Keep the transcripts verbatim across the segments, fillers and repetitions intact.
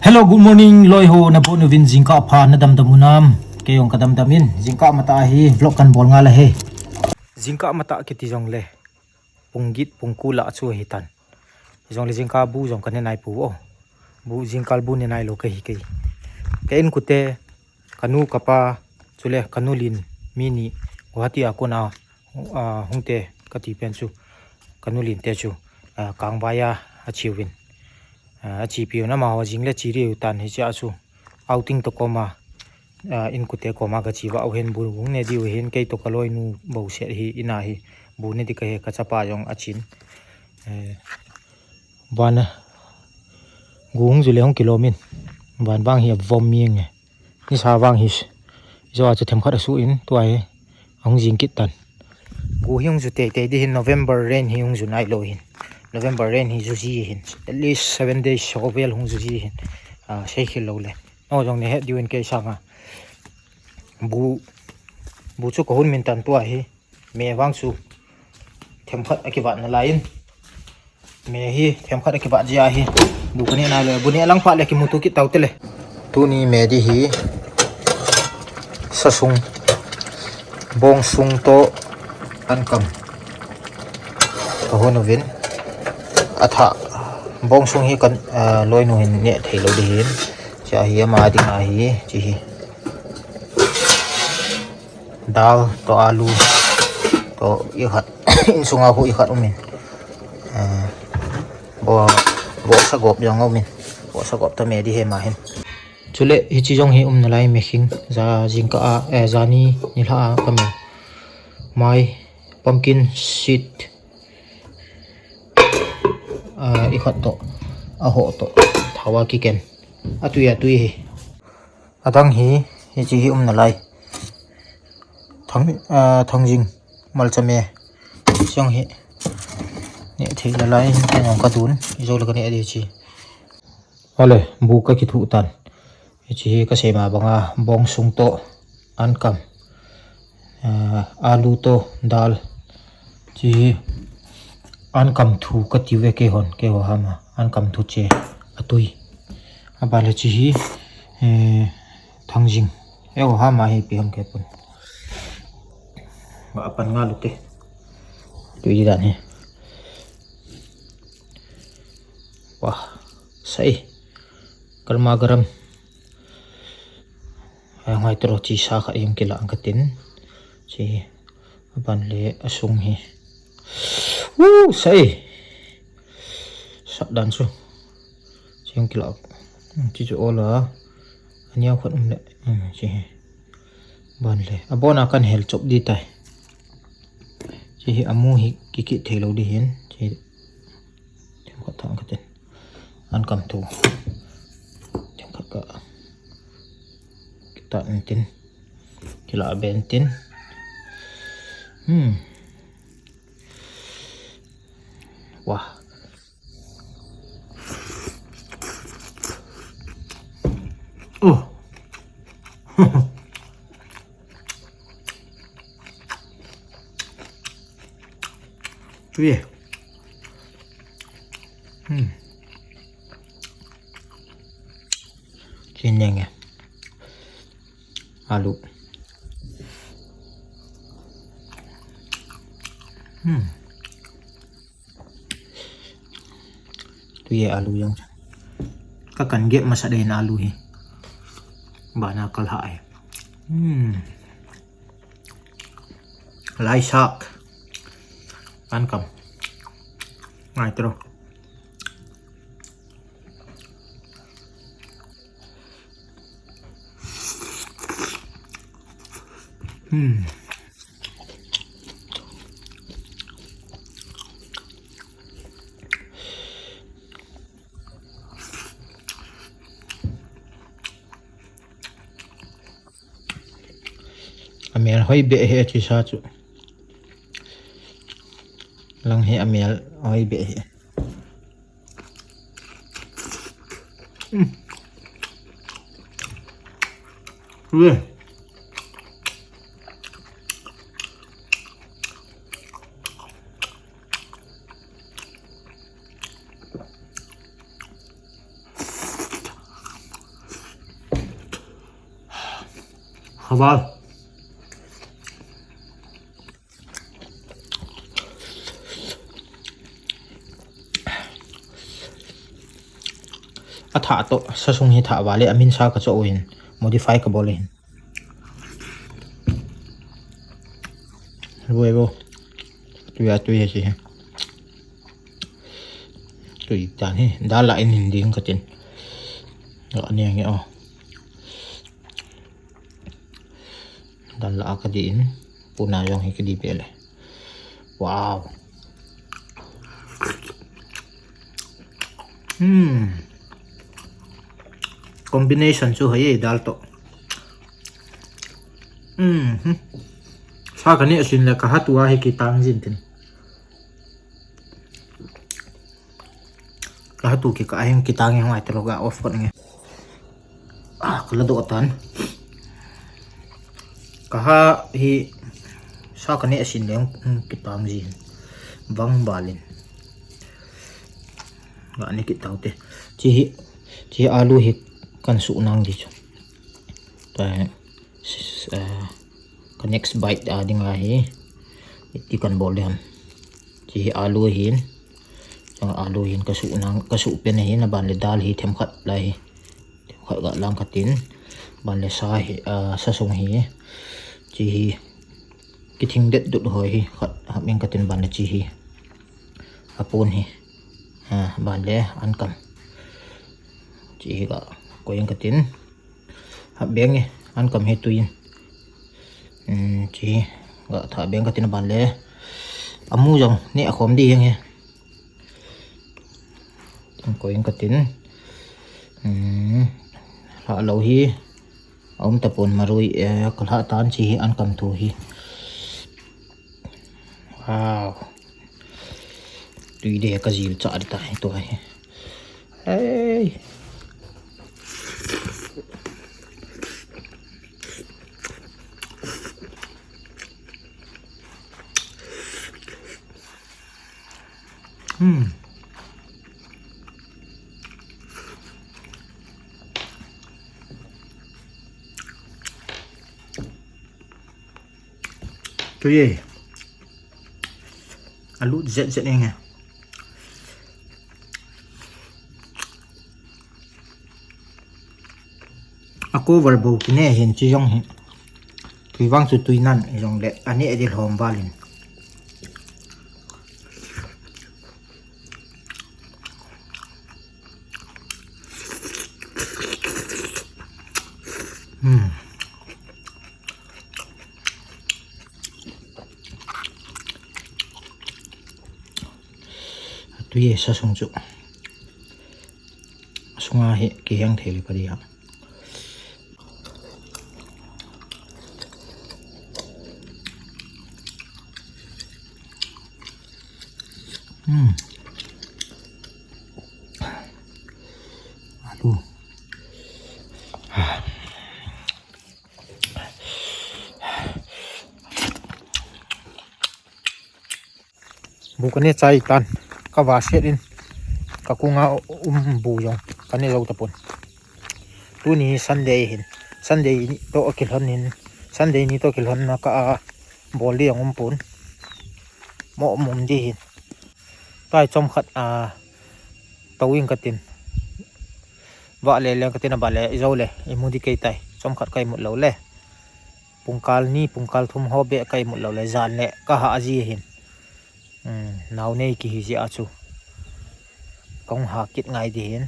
Hello, good morning, loi ho, nabon uvin jingkah pha nadamdam unam. Kei jong kadamdam in, jingkah matah hi vlog kan bol ngal ahi. Jingkah matah kiti jongle, pung get, pung ko lah chu ahitan. Jongle jingkah bu jong kane nai poi. Bu, jingkah bu ne nailou kahi kei. Ka inkote, kanu kapa, chule kanu len mi ni Guwahati a kona, ah, hung te kati pen chu, kanu len te chu, ah, Kangvai a ache uvin. Ah, achepi un amaho jing le che diu tan hichea chu. Outing toh koma, ah, inkote koma kache uva uhin bu hung ne diu hin kei toh kaloinu bou set hi in a hi bu ne di kahi kachapa jong achen. Eh, van a gu hung ju le hung kilom in. Van vang hi avom mi nge. Nisa vang hi. Ijo a chu themkhat asu in tua hi. Ahung jing kit tan. Gu hi hung ju teitei di hin November rain hi hung ju nailou hin. November rain hi ju ji hin. At least seven days so vel hung ju ji hin. Ah, sei khel lou le. O jong ne het diu in kei sanga. Bu, bu chu kahung min tan tua hi. Me vang chu themkhat akivat nalai in. Me hi themkhat akivat jia hi. Bu kane nailou. Bu ne lang pha le kimuto kit tau te le. Tuni me di hi. Sasung. Bongsung toh ankam. Kahung uvin. Atha. Bongsung hi kan, ah, loinu hin ne thei lou di hin. Hiche hi ama ding ahi. Hiche hi. Dal toh alu toh ikhat, insunga khu ikhat umin. Eh, bo, bo sagop jong umin. Bo sagop toh me di hi ama hin. Chule hiche jong hi um nalai me khing ja jingkah a, eh, jani nilhah a kame. Mai pumpkin seed. Ah, ikhat toh. Aho toh. Thawa kiken. Atui atui hi. Adang hi, hiche hi um nalai. Thang, ah, thangjing, malcha me. Siang hi. Ne thei nalai, kei jong kadun. Ijo le kane di chi. Ale, bu kakithu tan. Hiche hi kasei ma banga, bongsung toh, ankam. Ah, alu toh, dal. Hiche hi, ankam thu kati uve kei hon, keiho hama. Ankam thu che, atui. Aban le hiche hi, eh, thangjing. Eiho hama hi ipi ham kei pon. Apan ngal u te. Tui dan hi. Wah, sai. Garma garam. Ai, ngai tro chi sa khat jong kila ang katin. Chi aban le asung hi. Uh, sai. Sat dan chu. Chi jong kila. Chi chu ola. Ania khat um le. Hmm, chi hi. Ban le. Abona kan hel chop di tai. Chi hi amu hi kikit thei lou di hin. Chi. Themkhat thang katin. Ankam thu. Themkhat ka. Kita entin. Kila be entin. Hmm. Wah. Oh. Tui e. Hmm. Chin yang e. Alu. Hmm. Tui e alu jong. Kakan get masa dei na alu hi. Bana kalha e. Hmm. Lai sak. Ankam. Ngai tro. Hmm. Amel hoi be he chi sa chu. Lang hi amel hoi be he. Hmm. Ui. Khaval. Atha to, sasung hi tha vale, amin sa ka cho hin, modify ka bol hin. Bo, bo. Tui a tui hi. Tui tan hi, dal la in hin ding ka tin. Ani ang o. Dal la ka di in, puna jong hi ka di pele. Wow. Hmm. Combination chu hai dal to. Hmm. Sa ka ne sin le ka ha tua hi ki tang jin tin. Ka ha tu ki ka heng ki tang heng ai telo ga off kot nge. Ah, ka la do tan. Ka ha hi sa ka ne sin le ki tang jin. Vang balin. Ga ne ki tau te. Chi hi, chi alu hi kan su nang di chu. Ta, ka next bite a ding a hi. Iti kan bol diam. Chi hi alu hin. Chang alu hin ka su nang, ka su pen hin, aban le dal hi them khat lai hi. Them khat ga lang khat in. Ban le sa hi, ah, sa sung hi. Chi hi. Ki thing det dut hoi hi. Khat hap ing khat in ban le chi hi. Apun hi. Ah, ban le an kam. Chi hi ga koi ing khat in. Hap beng e, an kam he tuin. Hmm, chi, ga tha beng ka tin aban le. Amu jong, ne a khom di heng he. Tin koi ka tin. Hmm, la lo hi. Aum tapon marui, eh, ka la tan chi hi an kam thu hi. Wow. Tui de ka jil cha di ta hi tua hi. Hey. Hmm. Tui e. Alut zet zet eng e. A cover bou kine hin chi jong hi. Tui vang chu tui nan jong le. Ani edi lhom valin. Hmm. Tui e sa sung chu. Sunga hi kiheng thei le padi ha. Hmm. Alu. Bu ka ne chai tan, ka va set in, ka kunga um bu jong, ka ne lo tapon. Tuni Sunday hin, Sunday ni to kilhon hin, Sunday ni to kilhon na ka a bol di jong um pon. Mo mum di hin. Tai chom khat a, to ing ka tin. Va le le ka tin a ba le, i zo le, i mu di kei tai. Chom khat ka i mut lo le. Pungkal ni, pungkal thum ho be ka i mut lo le, jan le, ka ha a ji hin. Hmm, nau nei ki hi ji a chu. Kong ha kit ngai di hin.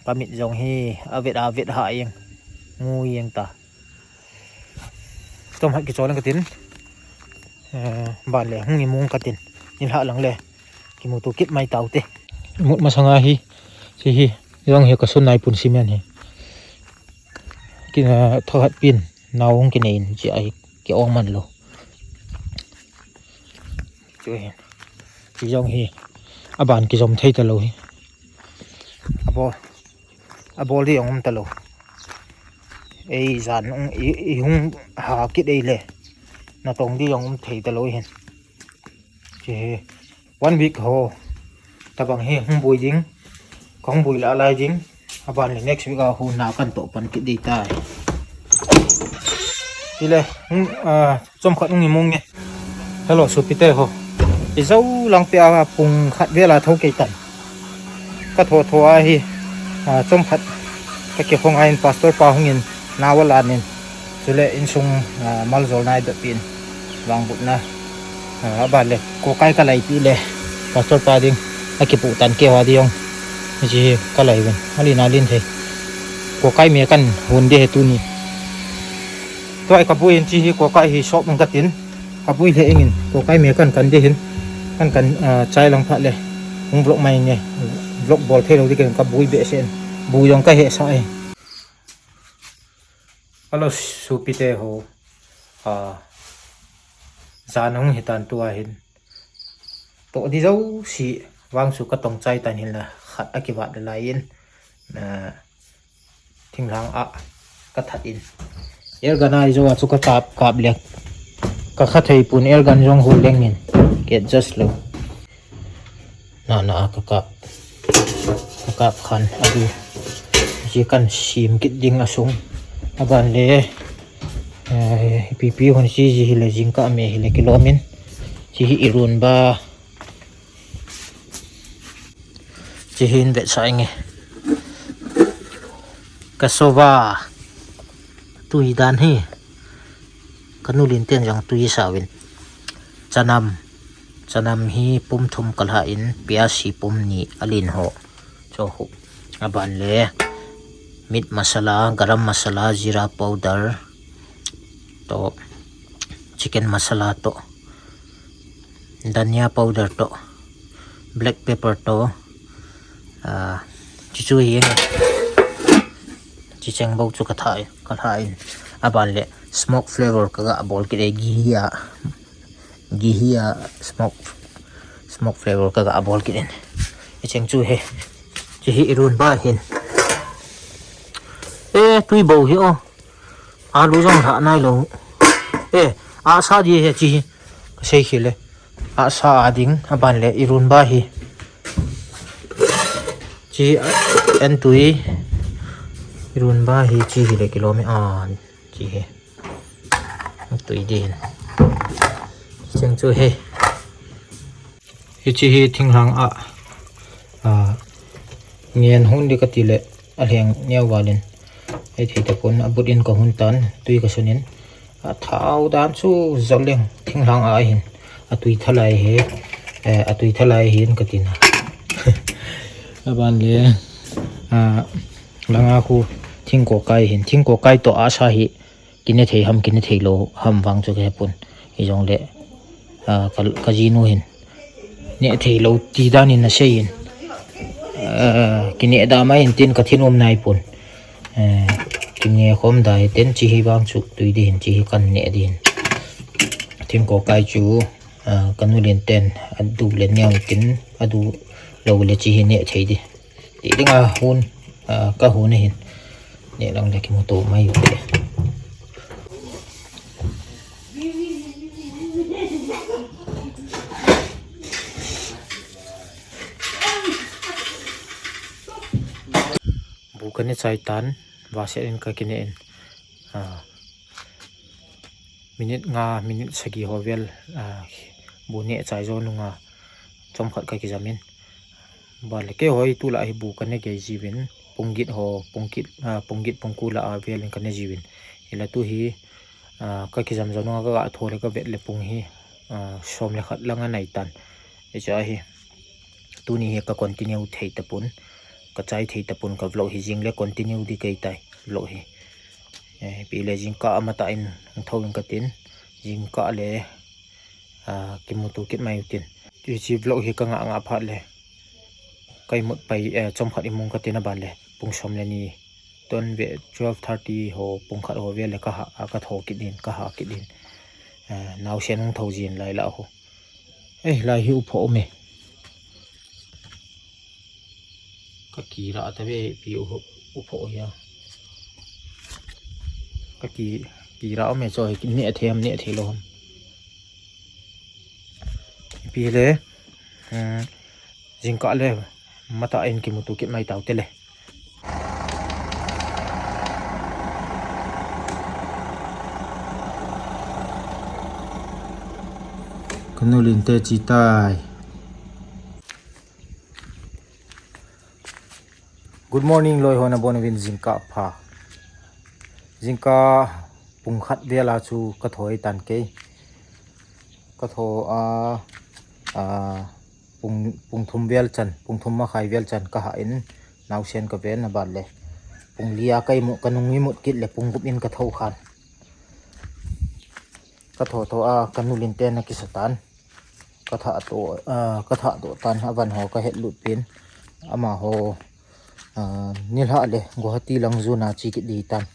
Ka mit jong hi, a vet, a vet ha ing. Mu ing ta. Chom hat ki chol ka tin. Eh, ban le, hung i mung ka tin. Ni lha lang le. Ki mu tu kit mai tau te. Mut masanga hi. Si hi. Jong hi ka sun nai pun simen hi. Ki na tho hat pin. Nau hung ki nei in. Chi ai ki ong man lo. Chu hi. Ki jong hi. A ban ki jom thei ta lo hi. A bo. A bol di jong um ta lo. Ei jan i, i hung ha kit ei le. Na tong di jong um thei ta lo hin. Chi hi. One week ho. Tabang hi hung bui ding. Kong bui la lai ding. A ban le next week a hu na kan to pan kit di tai. Tile, hung, ah, chomkhat hung imong nge. Hello, sopite ho. Ijo lang pia pung khat vela tho kei tan. Ka tho tho a hi, ah, chomkhat ka kikhong a in pastor pa hungin nawa lanin. Chule insung, ah, maljol nai dot pin. Vangbutna. Ah, aban le, kokai ka lai pi le. Pastor pa ding, akipu tan keiho ding jong. Hiche hi ka lai uvin. Alin alin thei. Kokai me kan hun ding ahi tuni. Tua ka bui in hiche hi kokai hi sop in ka tin. Ka bui le ingin. Kokai me kan kan ding ahin. Kan kan, ah, chai lang phat le. Hung vlog mai nge. Vlog bol thei lou ding ka bui behseh in. Bui jong ka hesah e. Hello, sopite ho. Ah, jan hung hitan tua hin. Toh ding jouse vang chu ka tong chai tan hinla khat akivat le lai in. Ah, thinglhang a ka that in. Air gun a ijo a chu ka kap, kap le. Ka kha thei pon air gun jong hol leng in. Ka adjust lou. Na, na, ka kap. Ka kap khan, adu. Hiche kan sim kit ding asung. Aban le, eh, ipi ipi hon hiche hi le jingkah me hi le kilom in. Hiche hi irunba. Hiche hi in vetsah inge. Cassava. Tui dan hi. Ka nu lin ten jong tui sa uvin. Chanam. Chanam hi pum thum ka lha in, piasi pum ni alin ho. Cho hu. Aban le meat masala, garam masala, jeera powder. Toh. Chicken masala toh. Dhania powder toh. Black pepper toh. Ah, chuchu hi. Chucheng bou chu ka tha, ka tha in. Aban le smoke flavor ka ga bol kit e, ghee a. Ghee a smoke, smoke flavor ka ga bol kit in. Chucheng chu hi. Hiche hi irunba hin. E, tui bou hi o. Alu jong lha nai lou. E, asa ding ahi hiche hi. Ka sei khel e. Asa a ding, aban le irunba hi. Hiche, ah, entui. Irunba hi hiche hi le kilom e, ah, hiche hi. Tui ding hin. Chucheng chu hi. Hiche hi thinglhang a, ah, ngen hon ding ka ti le, alheng neo val in. Hei thei tapon, abut in ka hon tan, tui ka sun in. Athao dan chu jol leng, thinglhang a hin. Atui thalai hi, eh, atui thalai hin ka tina. Aban le, ah, langa khu thingkokai hin. Thingkokai toh asa hi. Kine thei ham, kine thei lou ham vang chu ka hepon. Hijongle, ah, ka, ka jinu hin. Ne thei lou ti dan in asei in. Ah, kine da mai in tin ka thin um nai pon. Ah, kine khom da hi ten hiche hi vang chu tui ding hin, hiche hi kan ne ding hin. Thingkokai chu, ah, ka nu lin ten adu le neo tin adu lou le hiche hi ne thei ding. Ti ding a hon, ah, ka hon ahin. Ne lang le kimuto mai u te. Bu ka ne chai tan, vaseline ka kine in. Ah, minute nga, minute sagi ho vel, ah, bu ne chai jo nunga, chomkhat ka kijam in. Ban le keiho hi tulai hi bu ka ne gei jiuvin, pung get ho, pung get, ah, pung get pung ko lah a vel in ka ne jiuvin. Hila tu hi, ah, ka kijam jo nunga ka ga tho le ka vet le pung hi, ah, som le khat lang anai tan. Hiche hi, tuni hi ka continue thei tapon, ka chai thei tapon ka vlog hi jing le continue ding kei tai vlog hi. Eh, pi le jingkah a matah in hung thou in ka tin, jingkah le, ah, kimuto kit mai u tin. Hiche vlog hi ka ngah ngah phat le, ka imut pai, eh, chomkhat imong ka tin aban le, pung som le ni, tun ve twelve thirty ho, pung khat ho vel le ka ha, ka tho kit din, ka ha kit din. Eh, naosen hung thou jin lai lah ho. Eh, lai hi u pho um e. Ka kira ta ve pi u, u pho ya. Ka ki, kira um e cho hi ne thei ham ne thei lou ham. Pi le, um, jingkah le, matah in kimuto kit mai tau te le. Ka nu Lin te chi tai. Good morning, loi ho, nabon uvin jingkah pha. Jingkah pung khat vel a chu ka thoi tan kei. Ka tho a, a, pung, pung thum vel chan, pung thum makhai vel chan ka hah in, naosen ka ven aban le. Pung li a ka imut, ka nung imut kit le pung gup in ka tho khan. Ka tho tho a, ka nu Lin te na kisa tan. Ka thah to, a, ka thah to tan, avan ho ka het lut pin. Amaho, a, nilhah le Guwahati lang jun a chi kit di tan.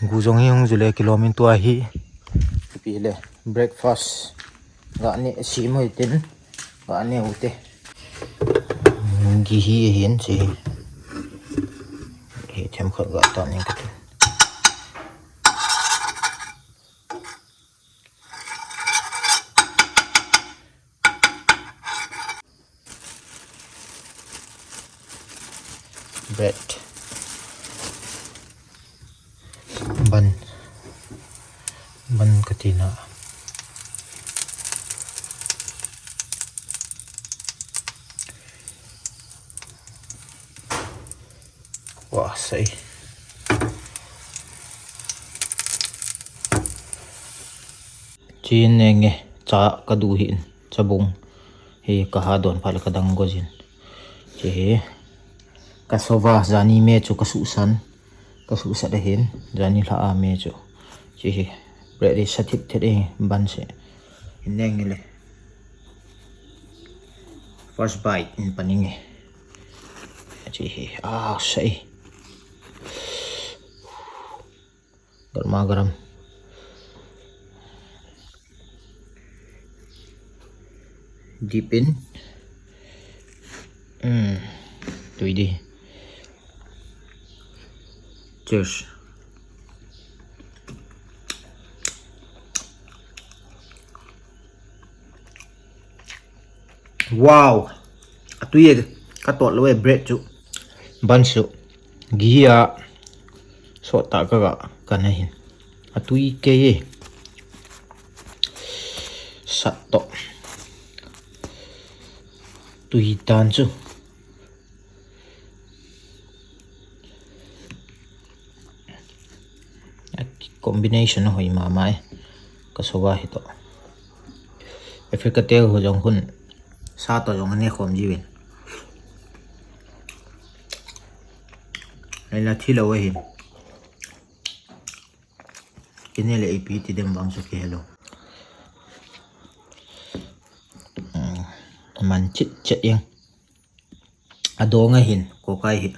Gu jong hi hung ju le kilom in tua hi. Ipi le breakfast. Ga ne si mo itin. Ga ne u te. Gi hi hin si. Hi them khat ga ta ni ka tu. Bread. Bun. Bun ka ti na. Wah, sai. Chin nenge cha ka du hin, cha bung. Hi ka ha don pha le ka dang go jin. Chi hi. Ka sova jani me chu ka su san. Ka su sat a hin. Jani lha a me chu. Chi hi. Bread hi sa thip thet e ban se. Hin nenge le. First bite in paninge. Chi hi. Ah, sai. Garma garam. Dip in. Hmm. Tui di. Cheers. Wow. Atui e, ka tot lo e bread chu. Bun chu. Gi a sot ta ka ga ka na hin. Atui ke e. Sat to. Tui tan chu. Combination a hoi mama e. Ka sova hi to. Africa te ho jong hun sa to jong ne khom jiwin. Ai la thi lo hin. Kine le ipi ti dem bang su ki hello. Hmm, man chit chet yang. Adong a hin, kokai hi.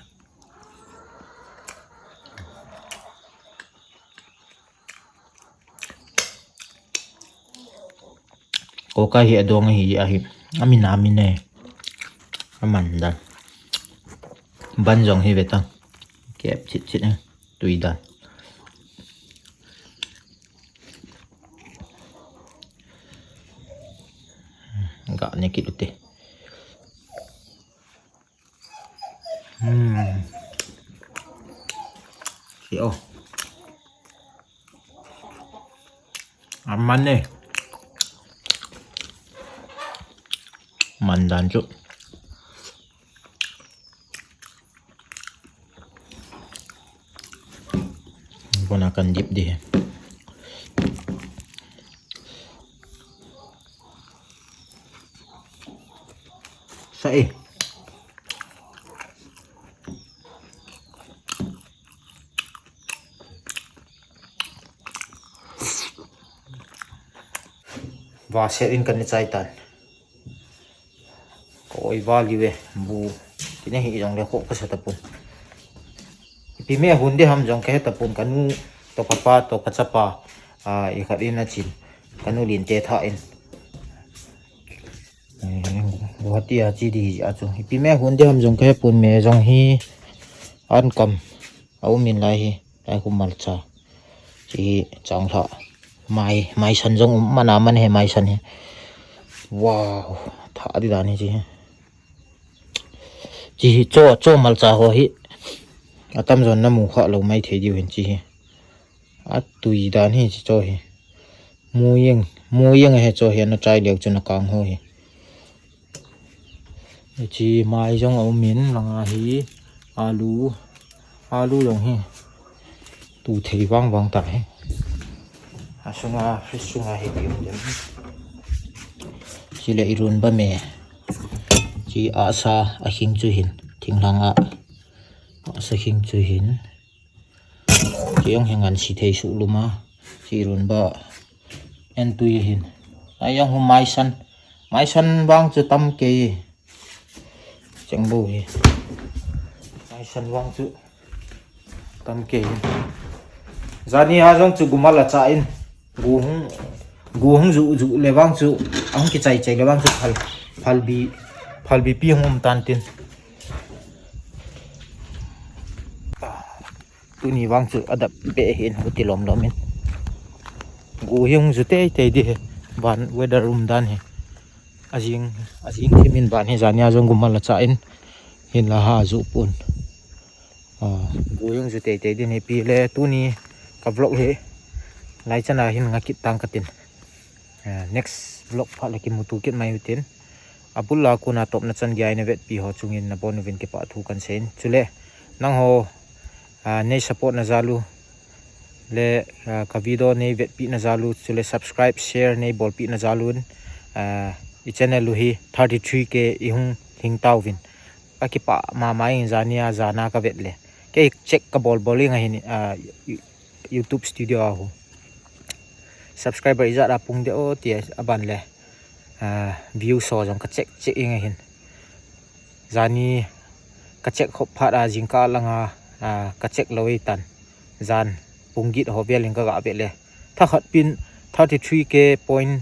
Kokai hi adong a hi, a hi. Amin, amin e. Aman dan. Bun jong hi ve ta. Kep chit chit e. Tui dan. Ga ne kit u te. Hmm. Si o. Aman e. Man dan chu. Kona kan dip di. Sa e. Va set in kan ni chai tan. Ko oi va liu e, bu. Tina hi jong le ko ka sa tapun. Ipi me hun de ham jong ka he tapun, ka nu to ka pa to ka chapa. A, i khat in a chin. Ka nu Lin te tha in. Eh, Guwahati a chi di a chu. Ipi me hun de ham jong ka he pun, me jong hi an kam. A um in lai hi. Ai kum malcha. Chi chang lha. Mai, mai san jong um mana man he mai san he. Wow, tha di dan hi chi. Chi hi cho, cho malcha ho hi. Atam jon na mu kha lo mai thei diu hin chi hi. Atui dan hi chi cho hi. Muyeng, muyeng he cho he na chai leu chu na kang ho hi. Chi mai jong a um in langa hi alu, alu jong hi tu thei vang vang ta hi. A sunga, fridge sunga hi ti um dem. Chi le i run ba me. Chi a sa a khing chu hin, thing langa a sa khing chu hin. Chi jong hi ngan si thei su luma. Chi run ba en tui hin. Ai jong hu mai san. Mai san vang chu tam kei. Cheng bo hi. Mai san vang chu tam kei. Jani a jong chu gumal a cha in. Gu hung, gu hung ju, ju le vang chu. Ahung kichai chai le vang chu phal, phal bi, phal bi pi hung um tan tin. Tuni vang chu adap be hin huti lom lom in. Gu hi hung ju tei tei di he. Van weather um dan hi. Ajing, ajing thim in van hi jani a jong gumal a cha in. Hin la ha ju pun. Ah, gu hi hung ju tei tei din hi pi le tuni ka vlog hi. Lai chana hin nga kit tang ka tin. Ah, next vlog phat le kimuto kit mai u tin. Abul a kona topna chan gei a nei vetpi ho chungin nabon uvin kipah thu kan seiyin. Chule, nangho, ah, nei support na jal u. Le, ah, ka video nei vetpi na jal u. Chule subscribe, share nei bolpi na jal un. Ah, i channel u hi thirty three K i hung hing tauvin. Ka kipah mama in jani a jana ka vet le. Kei check ka bol bol ing ahin, ah, YouTube Studio a hu. Subscriber ijat a pung de o ti a ban le. Ah, view so jong ka check check ing ahin. Jani ka check khop phat a jingkah langa, ah, ka check lou i tan. Jan pung get ho vel in ka ga vet le. Tha khat pin thirty three K point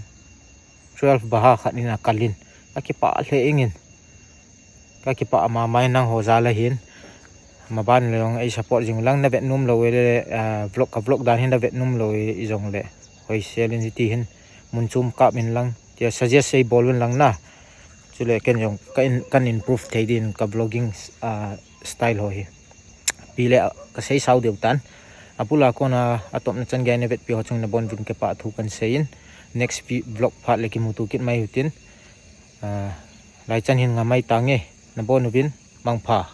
twelve baha khat in a kalin. Ka kipah le ing in. Ka kipah mama in nangho jal ahin. Maban le jong ei support jing lang na vet nom lou le, ah, vlog ka vlog dan hin na vet nom lou i jong le. Hoi sel in ti hin mun chom kap in lang. Tia suggest ei bol un lang na. Chule ken jong ka in, kan improve thei din ka vlogging, ah, style ho hi. Pi le, ah, ka sei sao deu tan. Abul a kona a topna chan gei a nei vetpi ho chung nabon uvin kipah thu kan seiyin. Next vi-, vlog phat le kimuto kit mai u tin. Ah, lai chan hin nga mai tange. Nabon uvin mangpha.